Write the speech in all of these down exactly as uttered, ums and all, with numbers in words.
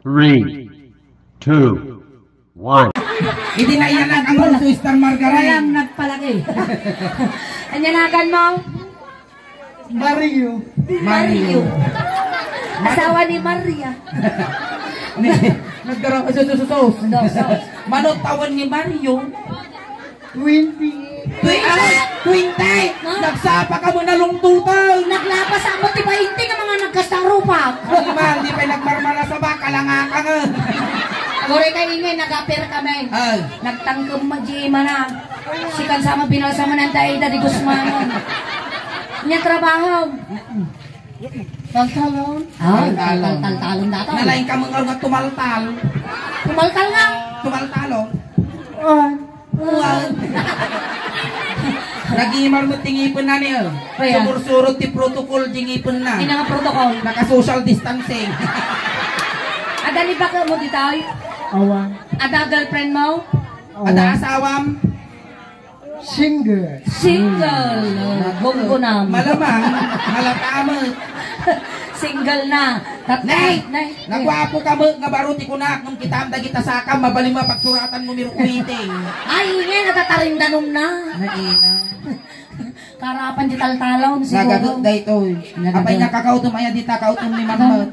Three, two, one. Idi naiyanan ang Wala. Uso, Star Margarine. Walang nagpalagi. Anya nagan mo? Mario. Mario. Asawa ni Maria. Nagdara-, sus, sus, sus, sus. Dos, dos. Mano tawen ni Mario? Twenty. Twi-, ah, twenty! Ha? Nagsapa ka mo na lungtutan! Naglapas ako ti bainte nga mga nagkasta rupak. Ay, man, di pay nagmarmara sa baka, langaka nga. Aguray kay ingay, nagapir kami. Ay. Nagtangkem met di imana. Sikan sama binalsa man ang daida di Guzman. Nya trabaho. Taltalon. Ah, Taltalon. Taltalon dato. Nalaing ka mga nga tumaltal. Tumaltal nga. Tumaltalon. Ah. Wow. Nagimar mo ti ngipenna ni, oh. Kaya? Sumursurot ti protocol di ngipenna. Ina nga protocol? Naka-social distancing. Ada ni baka mo ditay? Awan. Ada girlfriend mo? Awan. Ada asawam? Single. Single. Gunggunam. Malamang, malatamet. Single na. Tat-, Nay! Nay! Nagwapo ka met nga baro ti kunak, ngem kitam dagita sakam, mabalin mo pagsuratan mo mirukuiting. Ay, ingay, natatarindanom na. Naina. Karapan di taltalon, siguro. Nagagot da ito, eh. Nagagot. Apay nga kakautom, aya di ta kautom ni Mamot.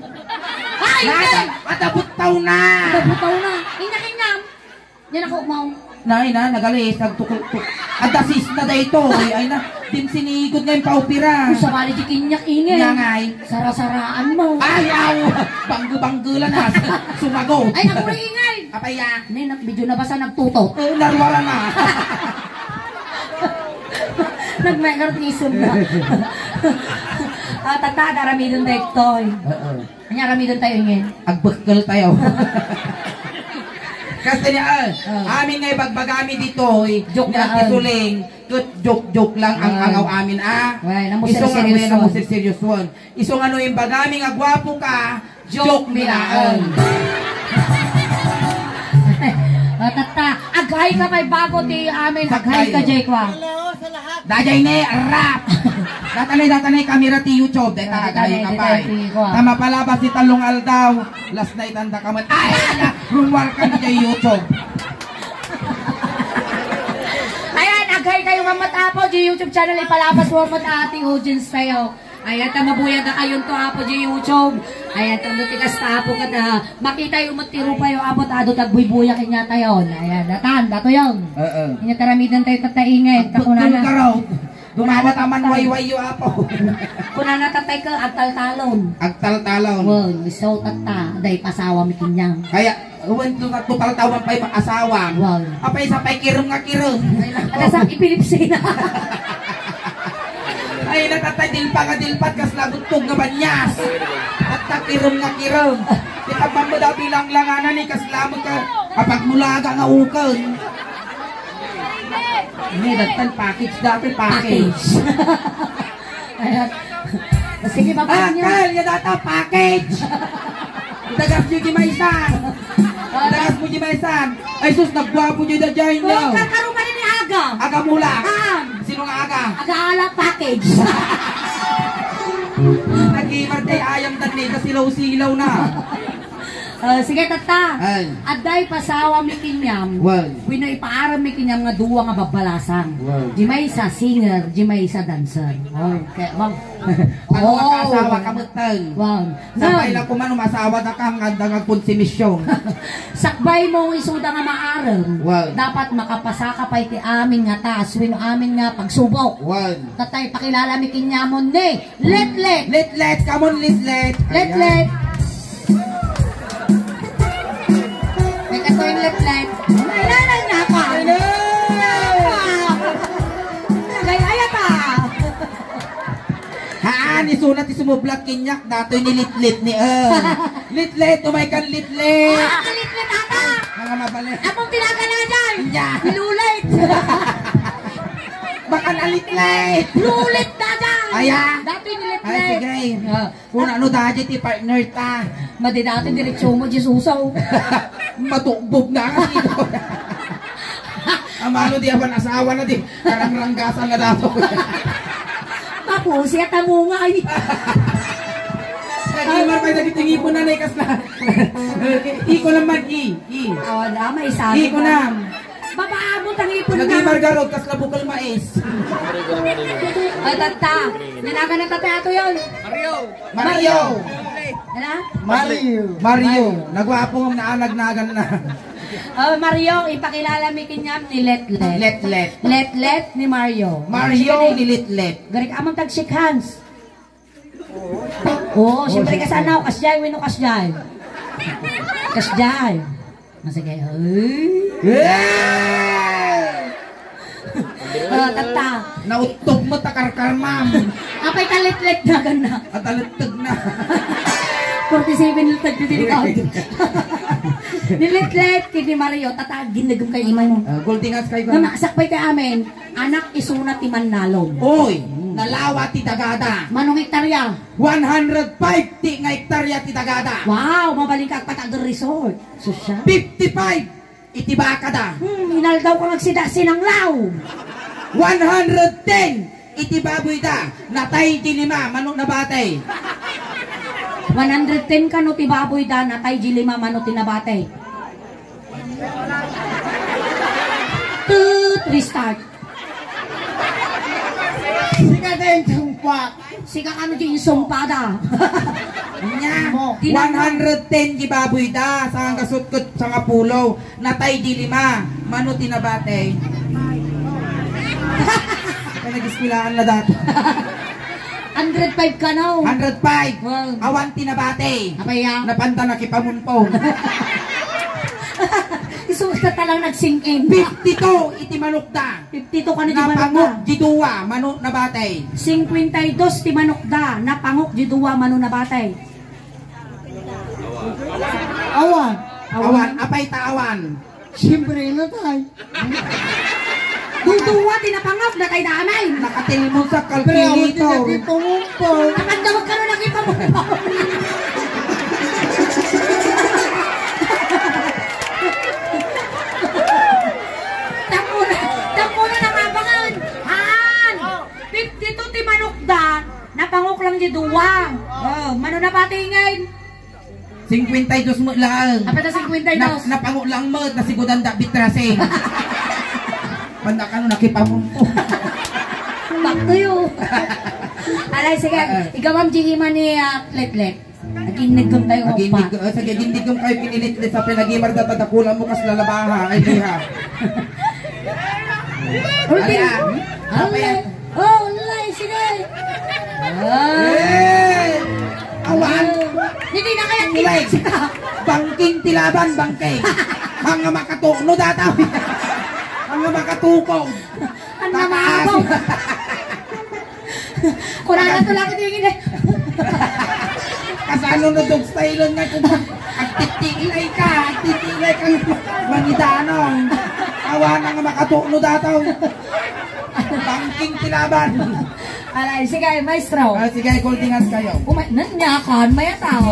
Ay, ingay! Adda buttaw na! Adda buttaw na. Inya, inya. Yan ako, Mau. Nay na, nagalis, nagtuktok. Adda sis na daytoy. Ay na, din sinigod nga yung paupira. Kung sakali di kinyak ingay. Nga ngay. Sarasaraan mo. Ay, aw! Banggu-banggu lang na. Sumagot. Ay, ako rin ingay. Apaya. Nay, nag-, medyo nabasa, nagtutok. Eh, narwara na. Nag-microtism na. Ah, tata, daramidon daytoy. Oo. Anya, aramiden tayo, ingay. Agbekkel tayo. Kasi niya, ah, Oh. amin nga ibagbagami dito, eh, Joke nga lang. Isuling, ket joke-joke lang ang Ah. angaw amin, ah. Well, namo Iso nga, seryoso. Well, namo seryoso. Iso nga no imbagami nga gwapo ka, joke Joke mi laeng. mi laeng. O, tatta, aghay ka pay bago ti amin, aghay ka, Aghay. Jay, kwa. Daydiay ne, rap! Datanay, datanay, kamera ti YouTube. Deta, Ah, datanay, datanay, kapay. datanay, kuha. Ta mapalabas ti talong aldaw. Last night, anda ka met. Ay, ala, rumwar ka ni kay YouTube. Ayan, aghay kayo, Mamat Apo, di YouTube channel, ipalabas mo, Mamat, ati audience tayo. Ayan, ta mabuya da kayon to, Apo, di YouTube. Ayan, ta no ti kasta, Apo, kada makita yung met ti rupa yung Apo, ta adu tagbuybuya kanya tayon. Ayan, datan, dato yun. Oo. Inya taramidan tayo, tataingan. Ta Agputol kunana. ka raw. Dumawat aman wayway yo, Apo. Kunana tatay ko, agtaltalon. Agtaltalon. Wow, so tatta, day pasawa mi kinyang. Kaya, wen, to, to taltawan pa'y asawa. Wow. Apay, sa pa'y kirem nga kirem. Ada sa epilepsy na. Ay, natatay, dilpa nga dilpat, kas labuttog nga banyas. At takirem nga kirem. Kita pa mo daw bilang langanan, eh, kas lamang ka, kapag mulaga nga ukol. Ini, dagtan package dati, package. Package. Ayan. Sige, Ah, babae niyo. Kal, ya data, package. Dagas niyo di maisan. Dagas mo di maisan. Ay, sus, nagwapo niyo da dyan, Oh, no? Kakaroon ka rin ni Aga. Aga mula. Saan? Sino nga aga? Aga ala package. Nagimar kay ayam dan ni, kasilaw-silaw na. Ah, sige, tatta. Ay. Adday pasawa mi kinyam. Wan. Wenno ipaaram mi kinyam nga dua nga babbalasang. Wan. Di maysa singer, di maysa dancer. Okay, bang. Ano Oh. makaasawa ka, Mutang? Wan. Sa Ngam. pay la kuman umasawa da ka, nga anda nga konsumisyon. Sakbay mo isuda nga maaram. Wan. Dapat makapasa ka pay ti amin nga taas, wenno amin nga pagsubok. Wan. Tatay, pakilala mi kinyamon ni Letlet. Letlet, come on, Letlet. Letlet. Ayan. May kasoy Letlet. Kailangan niya pa. Hello. Gaya pa. Haan, isuna ti sumublat kinyak, datoy ni Litlit ni, eh. Litlit, umay kan Litlit. Ah, Litlit ata. Mga mabali. Akong pinagana dyan. Yeah. Lulit. Baka na Litlit. Lulit na dyan. Aya. Datoy ni Litlit. Ay, sige. Ah. Kung ano dati ti partner ta. Madi dati diretso mo, Jesusaw. Matubog na kasi. Amano di apan asawa na di. Karangranggasan na dato. Papusi at amunga ay. Nagimar pay dagiti ngipon na, nay, kasla. Iko naman, i, i. Awan, ah, maisabi Iko ka. na. Babaabot ang ngipon na. Nagimar garod, kasla bukal mais. Ay, tatta. Nanagan na tatay ato yun. Mario. Ano? Mario. Mario. Nagwapo nga naanagnagan na. Oh, Mario, ipakilala mi kaniam ni Letlet. Letlet. Letlet ni Mario. Mario ni Letlet. Garik amang tag-shake hands. Oo, siyempre, kasano? Kasjay, wenno kasjay? Kasjay. Masagay. Ay. Yeah! Oh, tatta. Nautog mo, takarkar, ma'am. Apay, talitlet na gana. At talittag na. Forty-seven litag di ikaw. Nilitlet, kini Mario, tatta, ginagam kay imay mo. Ah, golding hands kayo, Nga gana. Masak pay ti amin. Anak isuna ti mannalon. Oy, nalawa ti dagada. Manong hektarya? One hundred five ti nga hektarya ti dagada. Wow, mabalin ka agpatager resort. Sosyal. Fifty-five iti bakada. Hmm, inaldaw ka agsida sinanglaw. One hundred ten iti baboyda, natay di lima, mano nabati? One hundred ten kano ti baboyda, natay di lima, mano ti nabati? Toot, restart. Sika din, sumpa. Sika kano di insumpada. Nya, Mo. One hundred ten di baboyda, sangkasutkot, sangapulo. Natay di lima. Mano ti nabati? Ay, nag-eskwelahan na dati. Hundred five kano. Hundred five. Wow. Awan ti nabati. Apay ya? Napanda nakipamunpong. Isu, tatta lang nag-sink in. Fifty-two iti manokda. Fifty-two kano di manokda. Napangok di dua, mano nabati? Cincuenta y dos ti manokda, napangok di dua, mano nabati? Awan. Awan, apay ta awan? Siyempre, natay. Dua ti napangok, natay da amin. Nakatilmon sa Pero awan ti calculator. Nagipamumpa. Nakandawag kano nagipamumpa. Tapuna, tapuna na kabangan. Han! Fifty-two ti manokda, napangok lang di dua. Oh, mano nabati ngay? Cincuenta y dos met laeng. Apay ta cincuenta y dos? Na, napangok lang met, nasigudan da bitrase. Banda kano nakipamumpo. Back to you. Alay, sige. Ah. Ikaw, Ma'am Jihima ni, ah, Letlet. Aginnigem tayo, Aginnigem, ah, sige, aginnigem kayo kinilitlit sa pinagimar da tadakulan mo kas lalabaha. Ay, diha. Ulti. Ala. Ala. Oh, ulay, sige. Eh! Awan! Hindi na kaya Ulay! Bangking ti laban, bangking! Ang makatuno dataw! Ang makatukog! Ang namabaw! Kurang na to lang tingin eh. Kasano no dog style nga kung agtitilay ka, agtitilay ka mangidanong. Awan nga makatuno dataw. Bangking ti laban. Alay, sige, maestro. Ah, sige, call tingas kayo. Umay, nanyakan, may ataw.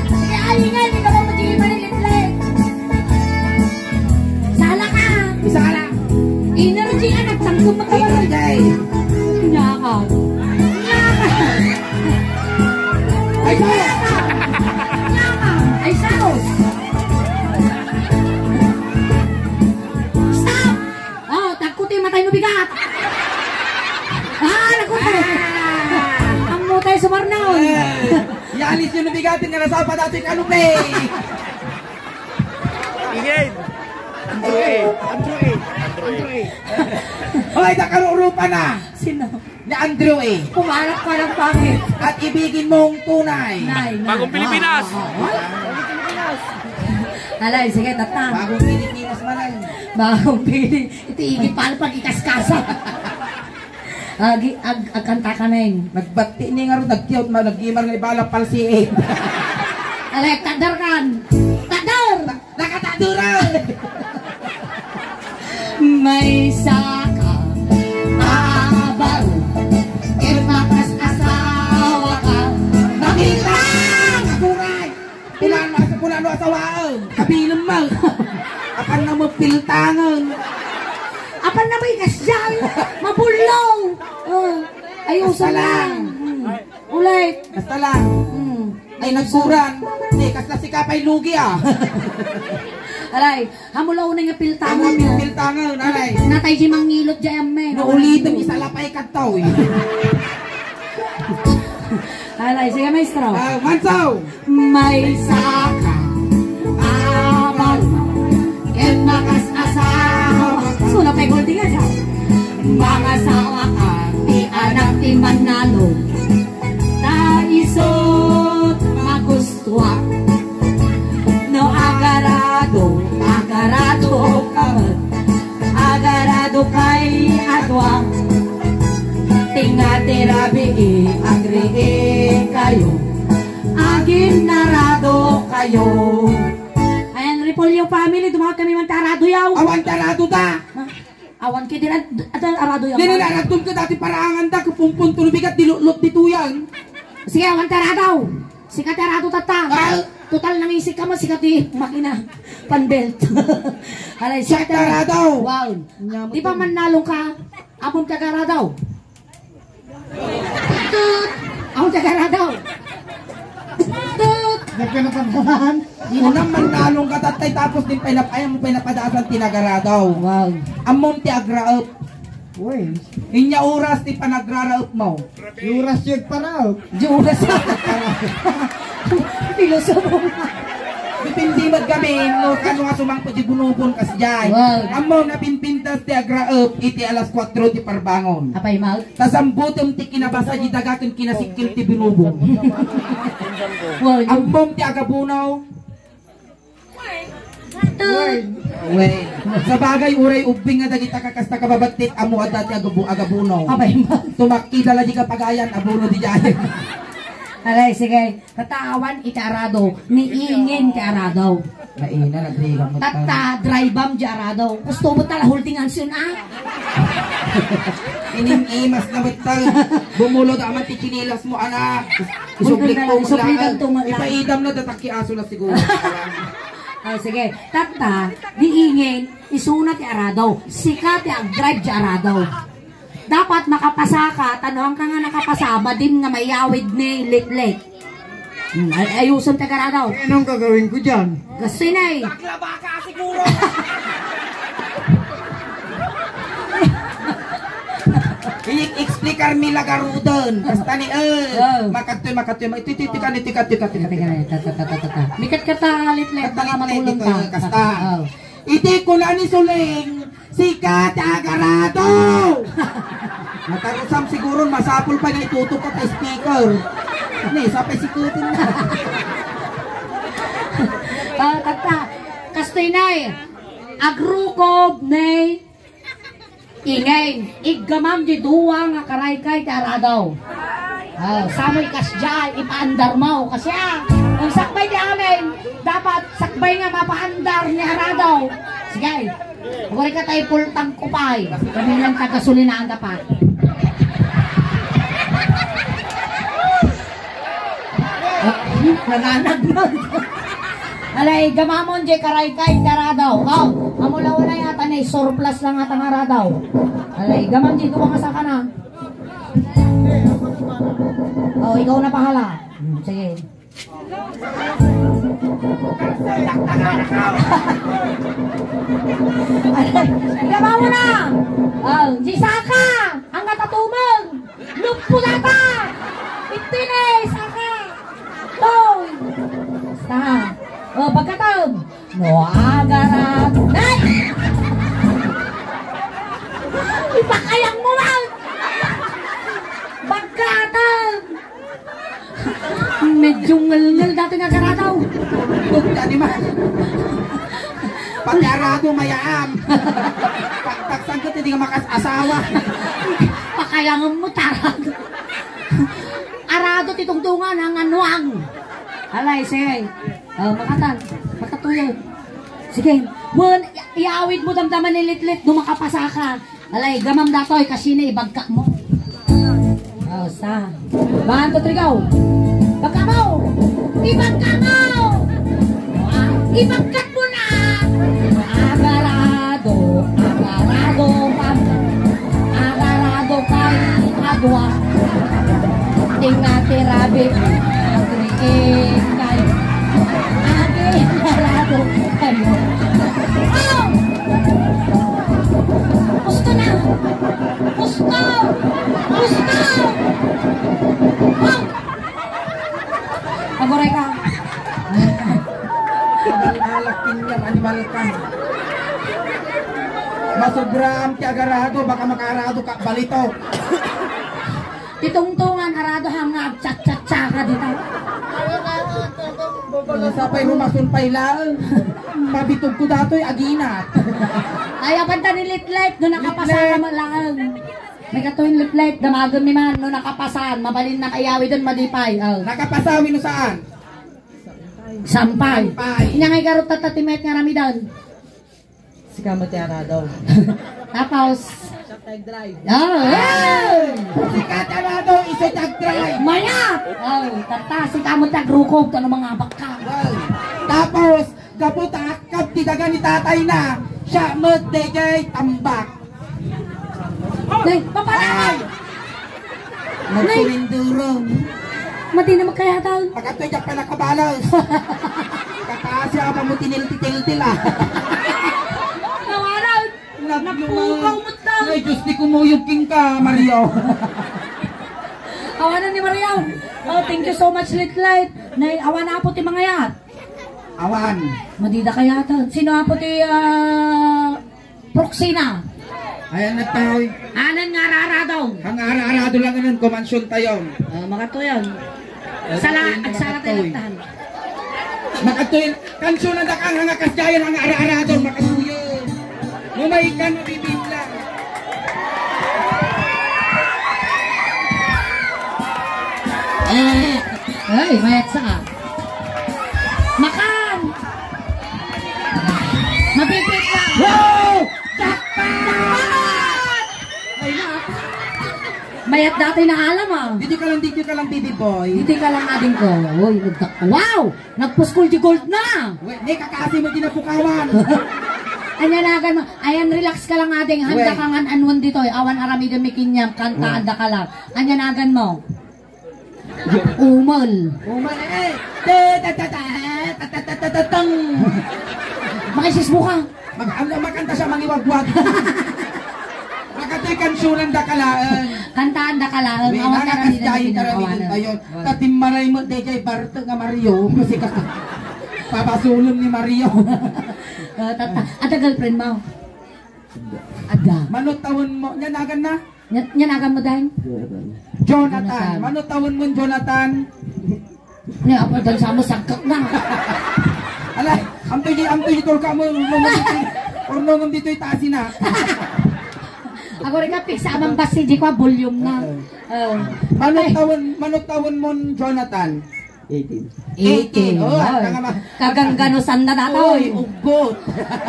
Sige, ay, ingay, di ka ba magiging manilitlay? Sala ka. Sala. Energy, anak, tangkong magkawala. Energy. Nanyakan. Nanyakan. Ay, sus! Ay, sus! Stop! Oh, tagkuti matay no bigat. Ah, naku. Ah. Ammo tayo sumarnaon. Eh, yalis yung nabigatin nga nasapa dati kanupe. Ingay. Andrew A. Andrew A. Andrew A. Hoy, nakarurupa na. Sino? Ni Andrew A. Pumarap ka ng pangit. At ibigin mong tunay. Nay, nay. Bagong Pilipinas. Ah, ah, ah. Alay, sige, tata. Bagong Pilipinas, malay. Bagong Pili-, iti igit pa pag ikaskasa. Agi, ag-, agkanta ka na yun. Nagbati ni nga ron, nagkiyot, ma-, nagimar nga ibala, palsiin. Alay, tadar kan. Tadar! Nakataduran! May saka, aabal, ket makas asawa ka, mabiltang! Aguray! Pulan, asa pulan no asawaen? Kabilem mo! Apan na mo piltangen? Apan na mo igasyan? Mabulong! Oh, ayusan Basta lang. lang. Ulit. Basta lang. Hmm. Ay, nagkuran. Eh, kasla si Kapay Lugi, ah. Aray, hamula unay nga piltangan. Ang piltangan, aray. Natay di mangilot di amme. Naulitan, isa lapay kadtaw, eh. Aray, sige, maestro. Ah, Mansaw! May saka, abal, ken makas-asawa. Suna pay gol di nga sa. Mangasawa ka, ti anak ti Manalo. Ta isut magustuak. No agarado, agarado ka met. Agarado kay adua. Tinga ti rabii, agriing kayo. Aginnarado kayo. Ayan, Repolyo family, dumaot kami man ti arado yaw. Awan ti arado da. Ha? Awan kay di na, adal arado yaw. Di na aradon ka dati paraangan da, kapumpun to bigat, dilutlot di tuyan. Sige, awan ti arado. Sika ti arado tatta. Ah. Total nangisik ka mo, sika ti makina. Panbelt. Aray, sika ti arado. Wow. Di ba mannalong ka? Amom ti agarado. Tut! Ako ti agarado. Tut! Nagkanapandahan. Una, mannalong ka tattay tapos din pinapayam mo pinapadasan ti nagarado. Wow. Ammom ti agraep. Uy. Inya oras ti panagraraep mo. Oras yung paraep. Di oras. Pilosopo. Depende met kami no kano nga sumangpet ti bunobon kasdiay. Wow. Ammo na pinpintas ti agraep iti alas kuatro ti parbangon. Apay, Mal? Ta sambutem ti kinabasa di daga ken kinasikkel ti binubo. Wow. Ammom ti agabunaw. Wen. Sabagay, uray ubbing nga dagita kakasta kababattit, ammo adda ti agabu-, agabunaw. Apay, Mal? Tumakkida la di kapagayan, abuno di jay. Alay, sige. Tatawan iti arado, ni ingen ti arado. Maina, nagrigang mo. Tatta, drive-am di arado. Gusto mo tala holding hands yun, ah? Ining imas na betal. Bumulod aman ti chinilas mo, anak. Isublik ko, isublik lang. Ipaidam na, datakki aso na siguro. Ah, sige. Tatta, di ingen, isuna ti arado. Sika ti agdrive di arado. Dapat makapasaka, ta no haanka nga nakapasa, badim nga mayawid ni Litlit. Hmm, ay, ayusen ti agarado. Eh, anong gagawin ko dyan? Gasinay. Naglaba ka siguro. I-explicar mi la garuden. Basta ni, eh, oh. Makadtoy, makadtoy, mak-, iti, iti, iti, iti, iti, iti, iti. Teka, teka, teka, teka, teka. Mikat ka ta, Litlit, baka matulog ka. Kasta. Oh. Iti kuna ni Suling, sika ti agarado! Matarusam siguro, masapul pa nga itutok ka ti speaker. Ni, sapay sikutin na. Ah, tatta, kastoy nay, agrukob ni ingen, iggamam di dua nga karaykay ti arado. Ah, samoy kasdiay, ipaandar mo, kasi, ah, kung sakbay ti amin, dapat sakbay nga mapaandar ni arado. Sige. Agori ka tayo pultang kupay. Kami lang taga-gasolinaan dapat. Ah, nanganag na. Alay, gamamon, jay karaykay, ti arado. Oh, amo la wala yata ni surplus lang ata nga arado. Alay, gamam, jay, duwa nga saka na. Oh, ikaw na pahala. Hmm, sige. Ay, ikaw mo na! Oh, si Saka! Ang natatumang! Lupulata! Itini! Saka! Toy! Sa! Oh, pagkataon! No, agara! Nay! Ipakayang mo lang! Pagkataon! Medyo ngelngel dati nga garadaw. Tugda ni man. Pati arado mayaam. Pagtagsan ko, hindi nga makas-asawa. Pakayangan mo, tarado. Arado ti tungtungan, ang anuang. Alay, sige. Oh, makatan. Makatuyo. Sige. Wen, i-, iawid mo damdaman ni Litlit, dumakapasa ka. Alay, gamam datoy, kasine, ibagkak mo. Oh, sa. One, two, three, go. Bagkak mo. Ibagkak mo. Ah, ibagkak mo na. Agarado, agarado, pam. Agarado kay agwa. Ting Ate Rabbit, agriin kayo. Agriin kayo. Oh! Gusto na! Gusto! Gusto! Oh! Aguray ka. Alak kanyang animal ka. Masobraam ti agarado, baka makarado ka, balito. Ti tungtungan, arado ha nga agchatchatcha ka dita. Sapay rumason pay laeng. Mabitog ko datoy, aginat. Ay, apanta ni Litlit, no nakapasa ka Litlit. Malaeng. May katuin Litlit, damagen mi man, no nakapasan, mabalin na kayawiden, madipay. Oh. Nakapasawi no saan? Sampay. Sampay. Inya nga igarot tatta ti met nga ramidan. Sika met ti arado. Tapos, Siak ti agdrive. Ah, hey! Sika ti arado, isu ti agdrive. Mayat! Oh, tatta, sika met ti agrukob, ta no mangabak ka. Well, tapos, gapu ta akkab ti daga ni tatayna, siak met dayjay tambak. Nay, papanaway! Ay! Nagsurindurong. Madi na magkayatan. Pagkatoy, diak pa nakabalas. Kakasi, apa mo tinilti-tiltil, ah. Nawalan. Naglumaw. Nagpukaw mo ta. Ay, Diyos, di kumuyog king ka, Mario. Awanan ni Mario. Oh, thank you so much, Litlit. Nay, awan apo ti mangayat. Awan. Madida kayatan. Sino apo ti, ah, Proxina. Ayan na tayo. Anan nga araradong. Ang araradong lang nun, kumansyon tayo. Ah, makatuyon. Sala, agsala tayo tahan. Makatuyon. Kansyon ang dakang, ang kasyayan, ang araradong, makatuyon. Mumay ka, mabibigla. Eh, ay, mayat sa ka. Makan! Mapipit lang! Wow! Jackpot! Ay, na. Mayat dati na alam, ah. Dito ka lang, dito ka lang, baby boy. Dito ka lang, ading ko. Uy, nagtak-, wow! Nagpuskol di gold na! Wait, ne, kakasi mo ginapukawan. Anya nagan mo. Ayan, relax ka lang, ading. Handa ka ngan anwan dito. Awan aramiden mi kinyam. Kanta, anda ka lang. Anya nagan mo. Umal. Umal, eh. Te, ta, ta, ta, ta, ta, ta, ta, ta, tang. Makaisis mo ka. Mag-, ano, magkanta siya, mangiwagwag. Makatoy kansunan da kalaen. Kantaan da kalaen. Wait, awan na, karamihan kasyahin, na karamihan awanan. Tayo. Wala. Tatimmaray mo, de, kay Barte nga Mario. Kasi ka, papasulon ni Mario. Ah, tata-, ada girlfriend mo? Ada. Mano taon mo? Nya nagan na? Nya, nya nagan mo, Dang? Jonathan. Jonathan. Mano taon mo, Jonathan? Ni apo dan sa mo, sagkak na. Alay, amtoy di, amtoy di, tulka mo, urnongom ditoy, urnongom ditoy, taasi na. Ako rin nga, piksa amang basi, di ko, ah, volume na. Oo. Oh. Mano taon, mano taon mo, Jonathan? Eighteen. Eighteen. Oh, ay. Tanga ma-, kaganggano san na datoy. Oy, uggot.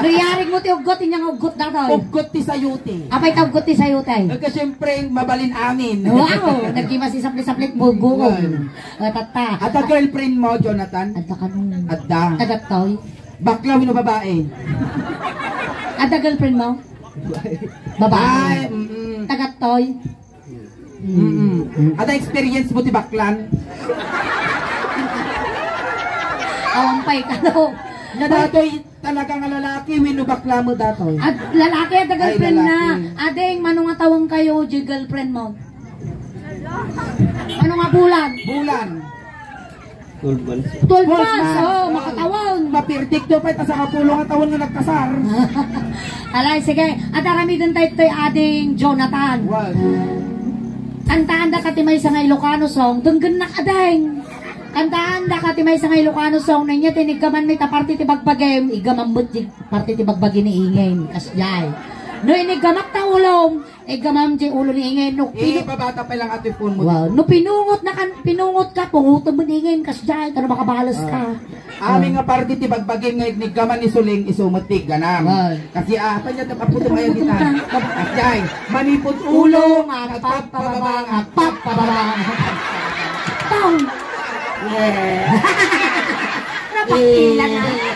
Riyarig mo ti uggot, inyang uggot datoy. Uggot ti sayote. Apay ta uggot ti sayote? Agka siyempre, mabalin amin. Wow, nagkimas isaplit-saplit mo, gukom. Wow. Ah, tata. Adda girlfriend mo, Jonathan? Adda kano. Adda. Tagattoy? Bakla wenno babae? Adda girlfriend mo? Babae. Ay, mm-mm. Tagattoy? Mm-mm. Adda experience mo ti baklan? Awan pay kano. Nga datoy talaga nga lalaki, wenno bakla mo datoy? Ad-, lalaki, adda girlfriend na. Ay, lalaki. Ading, mano nga tawen kayo, di girlfriend mo? Ano nga bulan? Bulan. Twelve months. Twelve months, oh, makatawen. Mapirdik do pay, ta sangapulo nga tawen nga nagkasar. Alay, sige. At aramiden tayo to'y ading Jonathan. Wow. Kantaanda ka ti maysa nga Ilocano song, denggennak, ading. Kantaanda ka ti maysa nga Ilocano song, nanya ti iniggaman mi ta parte ti bagbagim, iggaman met ti parte ti bagbagi ni Ingen, kasjay. No iniggamak ta ulom, Iggamam di ulo ni Ingen, no, eh, pinu-, babata pa lang atoy phone mo. Wow, no pinungot na kan, pinungot ka, pungutom mo ni Ingen, kasjay, ta no makabalas ka. Ah. Amin nga parte ti bagbagim nga iniggaman ni Suling, isu met ti igganam. Wow. Kasi, ah, kanya ta, aputom ayan kita. Kasjay, manipod ulo, nga agpagpababa, nga agpagpababa. Tong! Yeah. Napakila na. Eh.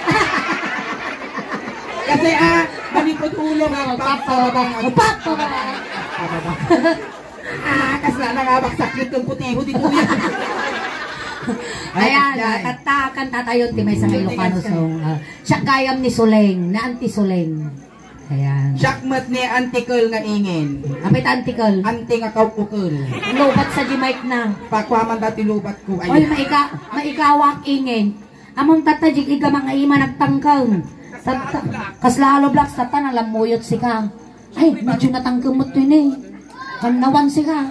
Kasi, ah, manipod ulo nga, pap, pap, pap, pap, pap. Ah, kasla na nga baksak ni kang putiho dito yan. Ay, Ayan, kasla. Ah, tatta, kantatayon ti maysa nga Ilocano song. Ah, siak gayam ni Suleng, ni Auntie Suleng. Ayan. Siak met ni Auntie Kel nga ingen. Apay ta Auntie Kel? Auntie nga kaukukel. Lubat sa G-Mike na. Pakuaman dati lubat ko. Oy, Ay. maika-, maikawak ingen. Among tatta, jig iga mga ima nagtangkang. Tatta, kasla Hollow Blocks, tatta, nalammuyot sika. Ay, medyo natangkang mo to ini. Kannawan sika.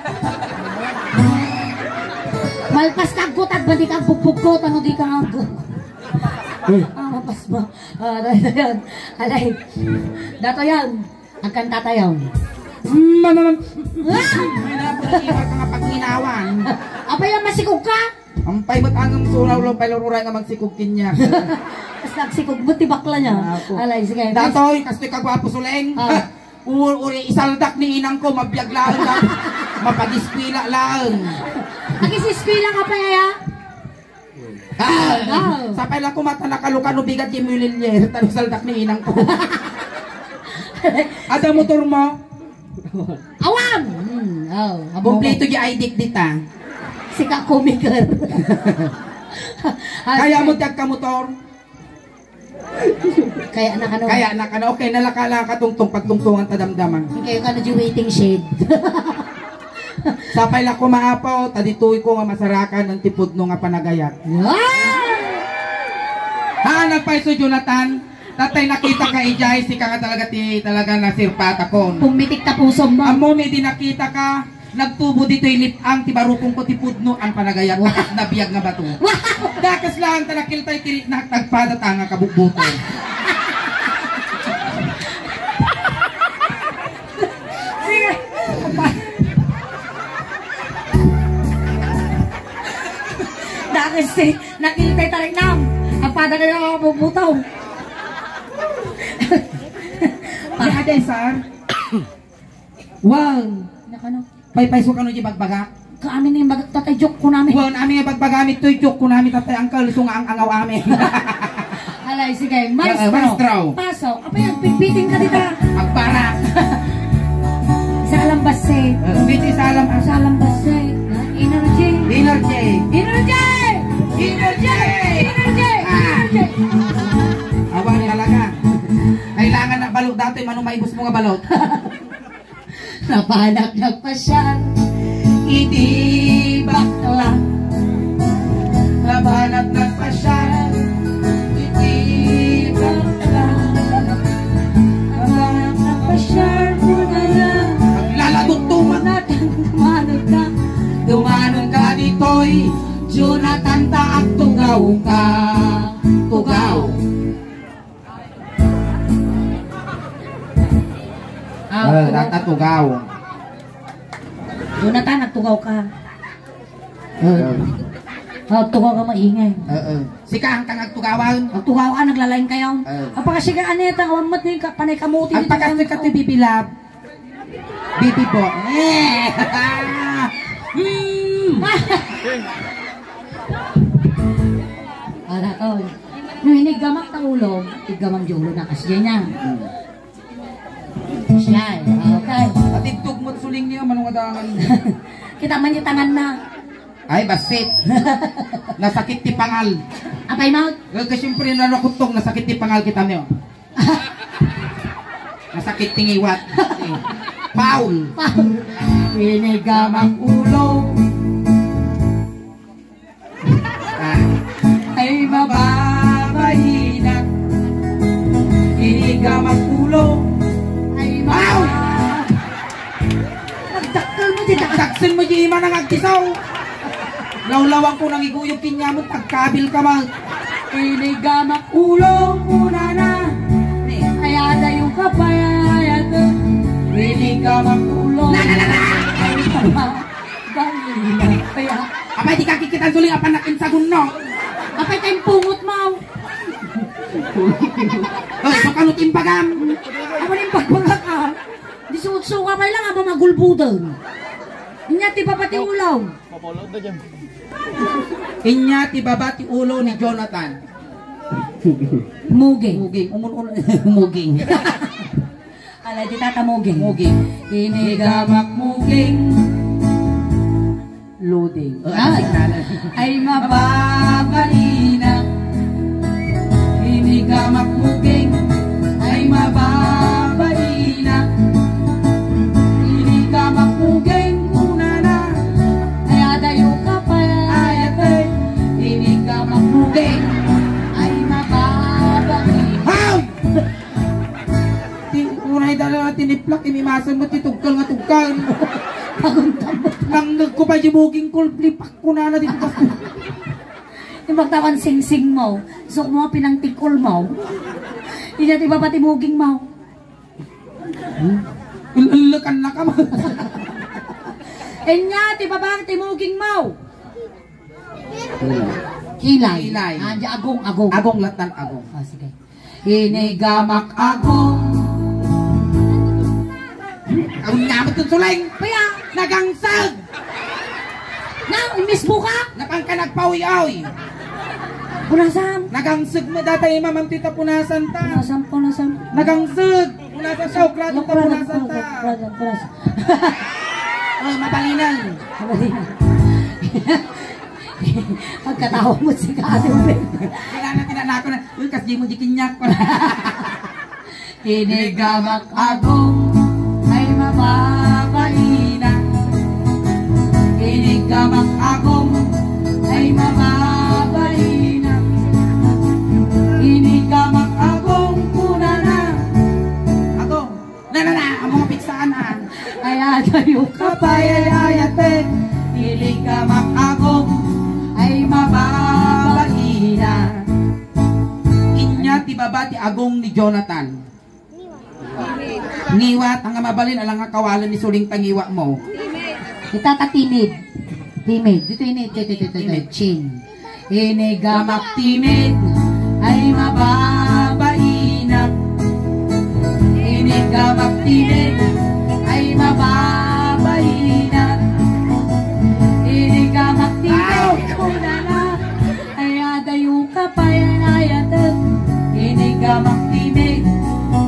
Malpas kagkutad, ba di ka bugbugkot, ano di ka ag-, Uy. Ah, mapas mo. Ah, aray, aray. Aray. Dato yan. Agkanta tayo. Mananan. Ah! May napulatibar ka nga pagminawan. Apay, ang masikog ka? Ampay met angem so, ulo pay lururay nga magsikog kaniak. Tapos nagsikog mo, ti bakla niya. Apo. Alay, sige. Datoy, kastoy kagwapo, Suleng. Ah. U-, uri, isaldak ni inang ko, mabiag laeng lang. Mapagiskwela laeng. Agisiskwela ka pa, yaya? Ah, Ah. Sapay la ko mata nakalukan no bigat ti mulilyer, tan isaldak ni inang ko. Ada motor mo? Awan! Hmm, oh, amo Kompleto ko. Di I D dita. Sika komiker. Ah, Kaya sige. Mo ti agkamotor? Kaya na kano. Kaya na kano. Okay, nalaka-laka tungtong pagtungtungan ta damdama. Kayo kano di waiting shed. Sapay la ko maapo, ta ditoy ko nga masarakan ang tipudno nga panagayat. Wow! Ha, nagpayso, Jonathan? Tatay, nakita ka ijay, sika nga talaga ti, talaga nasirpatakon. Pumitik ta pusom mo. Ammo, may di nakita ka, nagtubo ditoy lip-ang ti barukong ko ti pudno, ang panagayat, Wow. Takas nabiag nga bato. Wow! Dakas lang, ta nakiltay ti, nagtagpada ta nga kabukbuto. Sige. Dakas si, nakiltay tarik nam. Ang pada kayo ang bubutaw. Ate Cesar. Wow. Nakano? Paypayso kano di bagbaga? Kaamin ni bagak tatay joke ko namin. Wow, amin nga bagbagami to joke ko namin tatay ang kalusong ang angaw amin. Alay, sige. Maestro. Ah, maestro. Pasok. Apay, nagpigpiting ka dita. Agpara. Sa alambase. Eh, medyo sa alam-, Sa alambase. Energy. Energy. Energy! Energy! Energy! Ah. Energy! Awan talaga. Kailangan na balot dati, mano maibus mo nga balot. Napanak nagpasyal iti bakla. Napanak nagpasyal iti bakla. Napanak nagpasyal kunana. Naglaladok to, man. Jonathan, dumanon ka. Dumanon ka ditoy, Jonathan, ta agtugaw ka. Tugaw. Ah, Ah, tugaw. Tata, tugaw. Jonathan, nagtugaw ka. Ah. Ah, tugaw ka maingay. Ah, ah. Sika ang kang agtugawan. Agtugaw ka, naglalain kayo. Ah. Apakasika, ano yung tawag mo, yung ka-, panay kamuti dito Agpakasika ng ti bibilab. Bibi bo. Eh. Hmm. Ara ko. No, inigamak ta ulo, igamang di ulo na kasi niya. Siya, okay. Pati tugmot suling niya, manungadangan. Kita man yung tangan na. Ay, basit. Nasakit ti pangal. Apay mo? Eh, kasi siyempre, nanakutong, nasakit ti pangal kita niyo. Nasakit ti ngiwat. Paul. Paul. Inigamak ulo. Ah. Ay, mababainak. Inigamak ulo. Ay, Paul! Nagdakkel mo di dakdak. Daksen mo di ima nang agtisaw. Lawlawang ko nang iguyog kinyaman, tagkabil ka man. Inigamak ulo, kunana. Ay, adayo ka pa, ay, adayo. Inigamak ulo. Na, na, na, na! Ay, tama. Dali na. Kaya, Apay, di ka kikitan suling apan nakinsagun, no? Apay, tayong pungot mo. Hoy, so kano timbagam? Ako rin pagbagak, ah. Di suot-suka pa lang, amo magulbudan. Inya ti baba ti ulo. Inya ti baba ti ulo ni Jonathan. Muging. Muging. Umun-un-, muging. Ala, di tata muging. Muging. Inigamak muging. Loading. Ah, signal. Ay mababaina. Inigamak muging. Ay mababaina. Inigamak muging kunana. Ay adayo ka pa. Ay atay. Inigamak muging. Ay mababaina. Haw! Ti, unay dala nga tiniplak, imimasan mo ti tugkal nga tugkal. Paguntam mo. Nangngeg ko pa di muging kulplipak ko na na dito. Yung pagtawan singsing mo, sok mo pinangtikol mo. Inya ti baba ti muging mo. Ul-, ulukan na ka mo. Inya ti baba ti muging mo. Kilay. Kilay. Ah, di agong, agong. Agong, latan, agong. Ah, sige. Inigamak agong. Ang nyamot ng suling. Kaya? Nagangsag. Na, mismo ka? Napang ka nagpawi-awi. Punasan. Nagangsag mo dati, ma'am, ang tita punasan ta. Punasan, punasan. Nagangsag. Punasan sa ukrado ta, punasan ta. Punasan, punasan. Oh, mabalinan. Mabalinan. Pagkatawa mo si Kado, Ben. Wala na, tinanako na. Uy, kas di mo di kinyak ko na. Inigamak agong ay mababaina. Inigamak agong ay mababaina. Inigamak agong kunana. Agong. Na, na, na, ang mga piksaan, ah. Ay, adayo ka pa, ay, ay, ay, ate. Inigamak agong ay mababaina. Inya ti baba ti agong ni Jonathan. Ngiwat, ang mabalin, alang nga kawalan ni suling ta ngiwa mo. Itata timid. Timid. Dito ini, ito, ito, ito, ito, Timid. Chin. Inigamak timid ay mababaina. Inigamak timid ay mababaina. Inigamak timid, kunana. Ay adayo ka pa, ay ayatag. Inigamak timid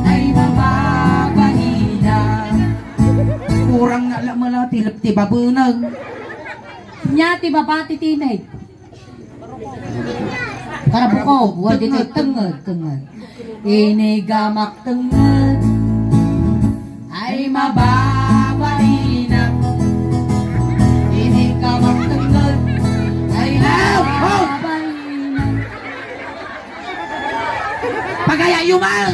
ay mababaina. Kurang na lang mala, tilip ti babunag. Nya ti baba ti timid. Karabukog, wa ditoy tengnged, tengnged. Inigamak tengnged ay mababaina. Inigamak tengnged ay mababaina. Pagaya yumal!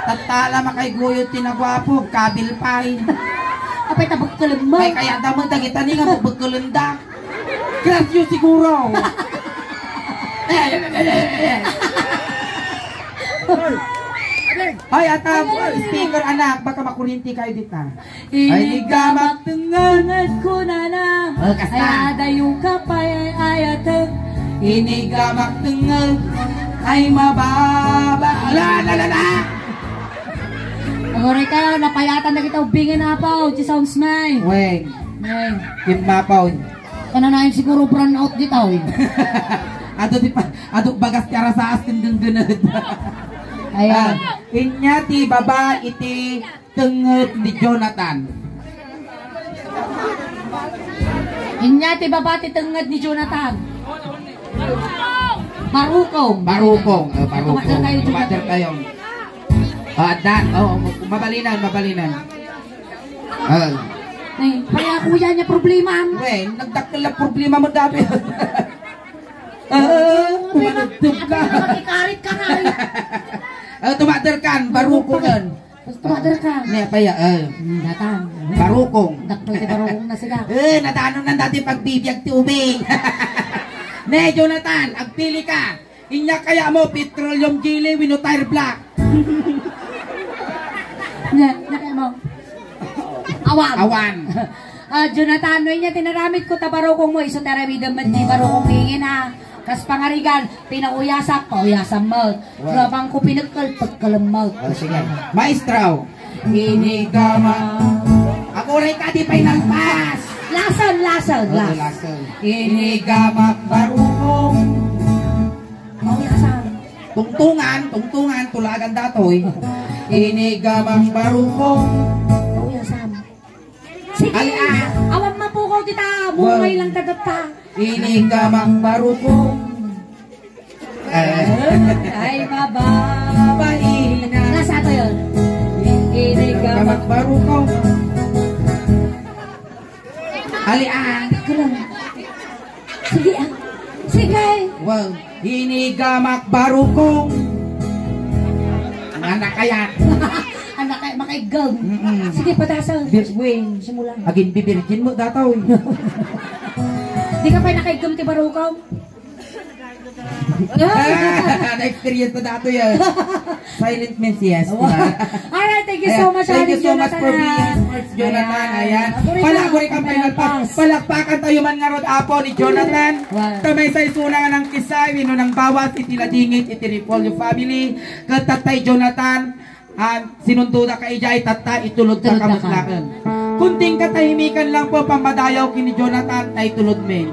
Tattala makay guyod ti naguapo, kabil pay. Apay ta bekkelem mo. Ay, kaya damon dagita ni nga bekkelenda. Grasyo siguro. Hoy, ata, speaker, anak, baka makurinti kayo dita. Inigamak tengnged, kunana. Oh, kasta. Ay adayo ka pa, ay ayatag. Inigamak tengnged ay mababa. Ala, ala, ala, ala. Aguray kayo, napayatan na kita ubingen, apaw, ti sounds may. Weng. Weng. Kim mapaw. Kananayon siguro brownout dito, eh. Ado di pa, ado bagas ti arasaas ken genggened. Ayan. Ah, inya ti baba iti tengnged ni Jonathan. Inya ti baba ti tengnged ni Jonathan. Barukong. Barukong, eh, barukong. Tumater kayo, Jonathan. Tumater kayo. Ah, dan, oh, mabalinan, mabalinan. Ah. Ay, kaya kuya niya problema. Wen, nagdakkel na problema mo dati. Ah, tumadubdub ka. Ikarit ka na, eh. Ah, tumater kan, barukongan. Tumater ka. Ne, pa ya, eh. Hmm, datang. Barukong. Dakkel ti barukong na sila. Eh, nadanon na dati pagbibiag ti ubing. Ne, Jonathan, agpili ka. Inya kaya mo, petroleum jelly, wenno tire black. Ne, ne kaya mo. Awan. Awan. Ah, Jonathan, no inya tinaramid ko ta barukong mo, isu ti aramidem met ti barukong ingin, ah. Kas pangarigan, pinauyasak, pauyasam met. Wow. Labang ko pinekkel, pekkelem met. Oh, sige. Maestro. Inigama. Aguray ka, di pa'y nalpas. Lason, lason, oh, last. Lason. Inigama barukong. Pauyasam. Tungtungan, tungtungan, tulagan datoy. Inigama barukong. Pauyasam. Sige. Ay, ah. Awan mapukaw ti ta. Wow. Mungay lang ta datta. Ini gamak barukong. Eh. Ay, mababa. Nasa ato yun? Ini gamak barukong. Ali, ah. Sige, ah. Sige. Wow. Ini gamak barukong. Anak kaya. Anak kaya, makaigam. Mm-mm. Sige, padasa. This way. Simula. Agin bibirgin mo, dataw. Di ka pa nakaigam ti barukong? Ah, na-experience na dato yan. Silent means yes, di ba? Alright, thank you so much, Ate Jonathan. Ayan, thank you so much for being here, Jonathan. Ayan. Ayan. Pala, kuri kang final pass. Palakpakan tayo man nga rod, apo, ni Jonathan. Wow. Kamay sa isuna nga nang kisay, wino nang bawas, iti ladingit, iti Repollo family. Ket tatay Jonathan, ah, sinundoda ka idiay, tatta, itulod ka. Itulod ka. Kamutlaen. Kunting katahimikan lang po, pammadayaw kini Jonathan, ta itulod men.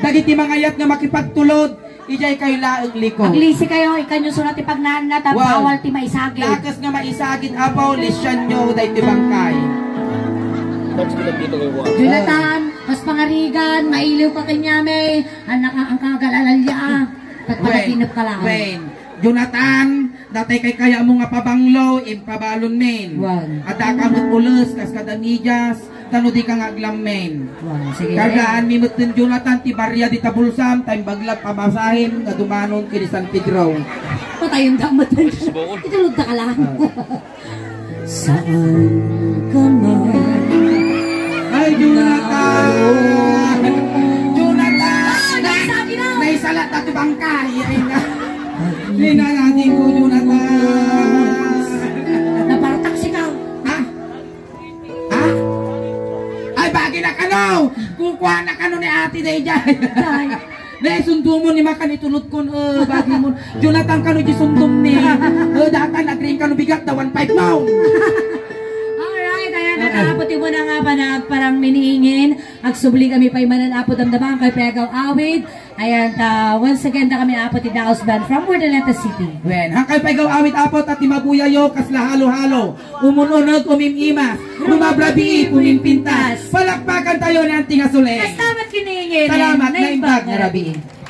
Dagiti mangayat nga makipagtulod, idiay kayo laeng liko. Aglisi kayo, ikanyo suna ti pagnaanna, ta bawal ti maisagid. Wow. Dakes nga maisagid, apo, lisianyo, daytoy bangkay. Jonathan, kas pangarigan, mailiw ka kaniami, anak, ang kagalalalya, ah. Pagpanaginip ka lang. Wen, Jonathan, datay kay kayamo nga pabanglo, impabalon men. Wow. Adda ka met ules, kas kada medyas, tano di ka nga aglammen. Wow, sige. Kargaan mi met ken Jonathan ti barya dita bulsam, ta imbaglag pamasahem nga dumanon ken San Pedro. Patayon da met. Itulod ta ka lang. Ah. Saan ka man? Ay, Jonathan! Jonathan! Ah, nasabi na! Naisala ta ti bangkay. Ay, na. Linanati ko, Jonathan. Napartak si ka. Ha? Ha? Ay, bagi na kano! Kukuha na kano ni ate daydiay. Day. Ne, sundumon ni makan itulod kon, eh, bagi mo. Jonathan kano di sundom ni. Eh, datan, agring kano bigat, da one five mo. Alright, ayan, ah, ah. Nataapot mo na nga panagparang miniingin. Agsubli kami pa imanan, apo, damdama, kay pegaw awid. Ayan, ta, once again, da kami, apo, ti Daos Band from Urdaneta City. Wen, hangkay pegaw awid, apo, ta ti mabuyayo, kasla halo-halo. Umun-uneg, umim-imas. Rumabrabii, pumimpintas. Palakpakan tayo ni Auntie nga Suleng. Salamat kiniingin. Salamat, naimbag nga rabii.